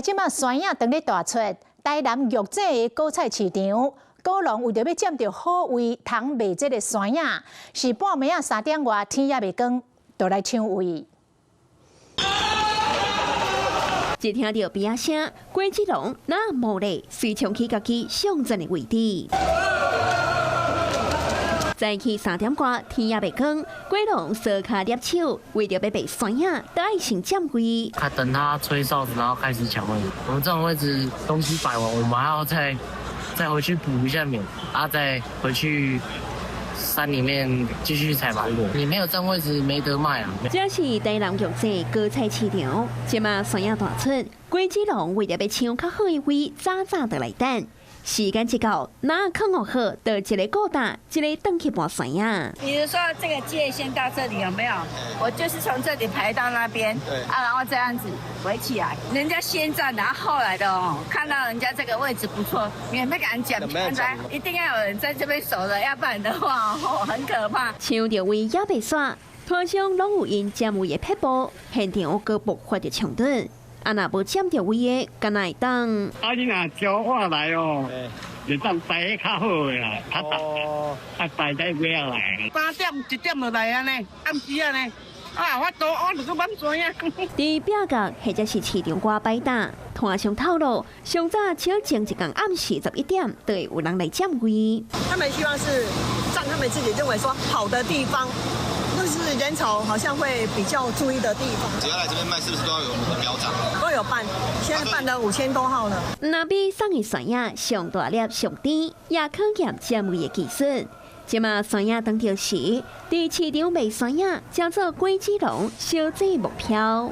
這馬山仔當咧大出，台南玉井的果菜市場，果農為著欲佔著好位，通賣這个山仔，是半暝仔3點外，天猶未光，就來搶位。一聽著鞭仔聲，果子農哪無咧，隨衝去家己上陣的位置。早起3點外，天猶未光，果農趖跤捏手，為著欲賣山仔，都愛先佔位。他等他吹哨子，然後開始搶位。我們這種位置東西擺完，我們還要再回去補一下眠，然後再回去山裡面繼續採芒果。你沒有佔位置，沒得賣啊！這是台南玉井果菜市場，這馬山仔大出，果子農為著欲搶較好的位，早早就來等。時間一到，哪囥予好，就一个顧膽，一个轉去搬山仔。比如說這個界限到這裡有沒有？我就是從這裡排到那邊，啊，然後這樣子圍起來。人家先佔，然後後來的哦，看到人家這個位置不錯，免費給人講，一定要有人在這邊守著，要不然的話哦，很可怕。搶著位猶袂煞，攤商攏有𪜶佔位的撇步，現場閣爆發著衝突。啊，若無佔著位的，敢若會當？啊，你若招我來哦，就當擺較好的啦，較大，啊擺在尾仔來。3點1點就來按呢，暗時按呢，啊，我都我就閣挽山仔。佇壁角或者是市場外擺檔，攤商透露，上早少前一工暗時11點，就會有人來佔位。他們希望是佔他們自己認為說好的地方。就是人潮好像會比較注意的地方。只要來這邊賣，是不是都要有我們的標章？都有辦，現在辦了5000多號了。若比送的山仔上大粒上甜，也考驗佔位的技術。這馬山仔當著時，佇市場賣山仔，成做果子農小濟目標。